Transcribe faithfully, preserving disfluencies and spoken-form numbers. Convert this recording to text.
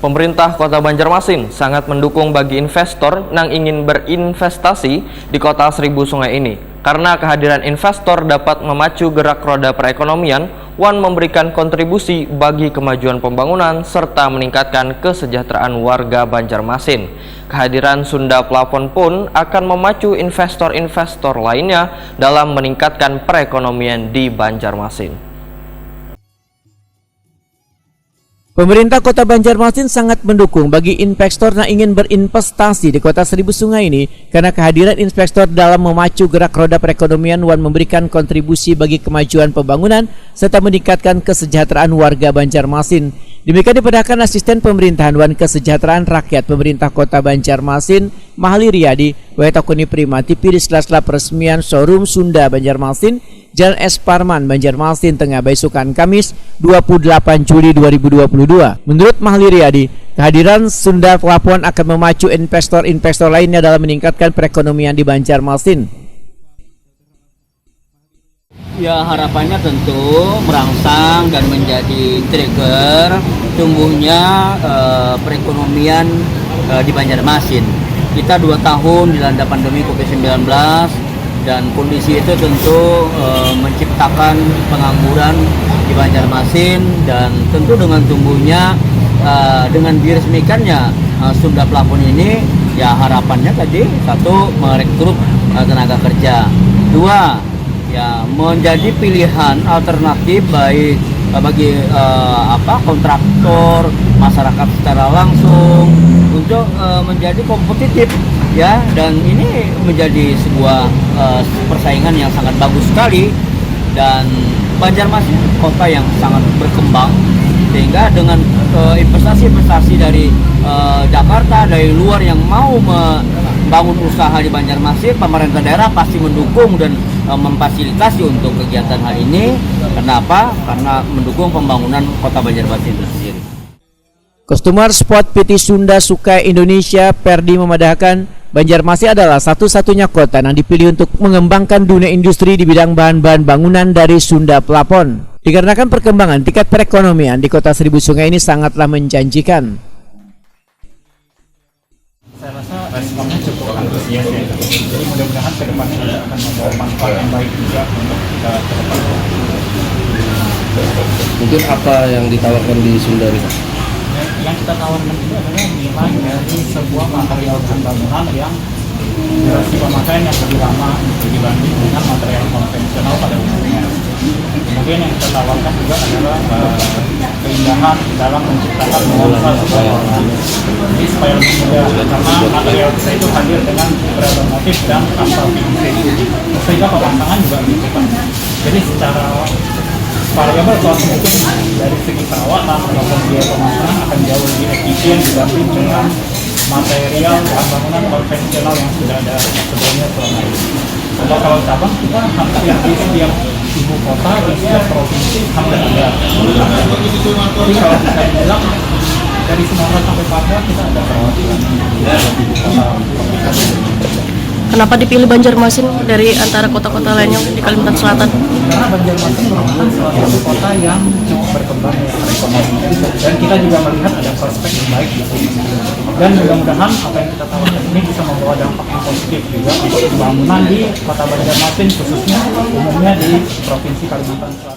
Pemerintah Kota Banjarmasin sangat mendukung bagi investor nang ingin berinvestasi di Kota Seribu Sungai ini, karena kehadiran investor dapat memacu gerak roda perekonomian wan memberikan kontribusi bagi kemajuan pembangunan serta meningkatkan kesejahteraan warga Banjarmasin. Kehadiran Sunda Plafon pun akan memacu investor-investor lainnya dalam meningkatkan perekonomian di Banjarmasin. Pemerintah Kota Banjarmasin sangat mendukung bagi investor nang ingin berinvestasi di Kota Seribu Sungai ini, karena kehadiran investor dalam memacu gerak roda perekonomian wan memberikan kontribusi bagi kemajuan pembangunan serta meningkatkan kesejahteraan warga Banjarmasin. Demikian dipadahkan Asisten Pemerintahan wan Kesejahteraan Rakyat Pemerintah Kota Banjarmasin, Mahli Riyadi, wae takuni Prima T V di sela-sela peresmian Showroom Sunda Banjarmasin, Jalan S Parman, Banjarmasin Tengah, baisukan Kamis, dua puluh delapan Juli dua ribu dua puluh dua. Menurut Mahli Riyadi, kehadiran Sunda Plafon akan memacu investor-investor lainnya dalam meningkatkan perekonomian di Banjarmasin. Ya, harapannya tentu merangsang dan menjadi trigger tumbuhnya eh, perekonomian eh, di Banjarmasin. Kita dua tahun dilanda pandemi covid sembilan belas, dan kondisi itu tentu eh, menciptakan pengangguran di Banjarmasin, dan tentu dengan tumbuhnya eh, dengan diresmikannya eh, Sunda Plafon ini, ya, harapannya tadi satu, merekrut eh, tenaga kerja, dua, ya, menjadi pilihan alternatif baik eh, bagi eh, apa kontraktor, masyarakat secara langsung untuk eh, menjadi kompetitif, ya, dan ini menjadi sebuah eh, persaingan yang sangat bagus sekali. Dan Banjarmasin kota yang sangat berkembang, sehingga dengan eh, investasi-investasi dari eh, Jakarta, dari luar yang mau membangun usaha di Banjarmasin, pemerintah daerah pasti mendukung dan eh, memfasilitasi untuk kegiatan hal ini. Kenapa? Karena mendukung pembangunan kota Banjarmasin itu sendiri. Customer Spot P T Sunda Sukai Indonesia, Perdi, memadahkan, Banjarmasin adalah satu-satunya kota yang dipilih untuk mengembangkan dunia industri di bidang bahan-bahan bangunan dari Sunda Plafon. Dikarenakan perkembangan tingkat perekonomian di Kota Seribu Sungai ini sangatlah menjanjikan. Saya rasa responnya cukup antusias ya. Jadi mudah-mudahan ke depannya juga akan membawa manfaat yang baik juga untuk kita ke depan. Mungkin apa yang ditawarkan di Sunda nih Pak? Yang kita tawarkan itu adalah nilai dari sebuah material bahan bangunan yang durasi pemakaian yang lebih lama dibanding dengan material konvensional pada umumnya. Kemudian yang kita tawarkan juga adalah eh, keindahan dalam menciptakan nuansa sebuah ruangan. Jadi supaya lebih mudah karena material kita itu hadir dengan beragam motif dan tanpa finishing sehingga pemasangan juga lebih cepat. Jadi secara variabel cost mungkin dari segi perawatan ataupun biaya pemasangan akan jauh lebih efisien dibanding dengan material bahan bangunan konvensional yang sudah ada sebelumnya selama ini. Kalau kalau cabang kita hampir di setiap ibu kota, di setiap provinsi hampir ada. Jadi kalau bisa dibilang dari Sumatera sampai Papua kita ada perwakilan di ibu kota. Kenapa dipilih Banjarmasin dari antara kota-kota lainnya di Kalimantan Selatan? Karena Banjarmasin merupakan salah satu kota yang cukup berkembang ya perekonomian, dan kita juga melihat ada prospek yang baik di sini. Dan mudah-mudahan apa yang kita tawarkan ini bisa membawa dampak yang positif juga untuk pembangunan di Kota Banjarmasin, khususnya umumnya di Provinsi Kalimantan Selatan.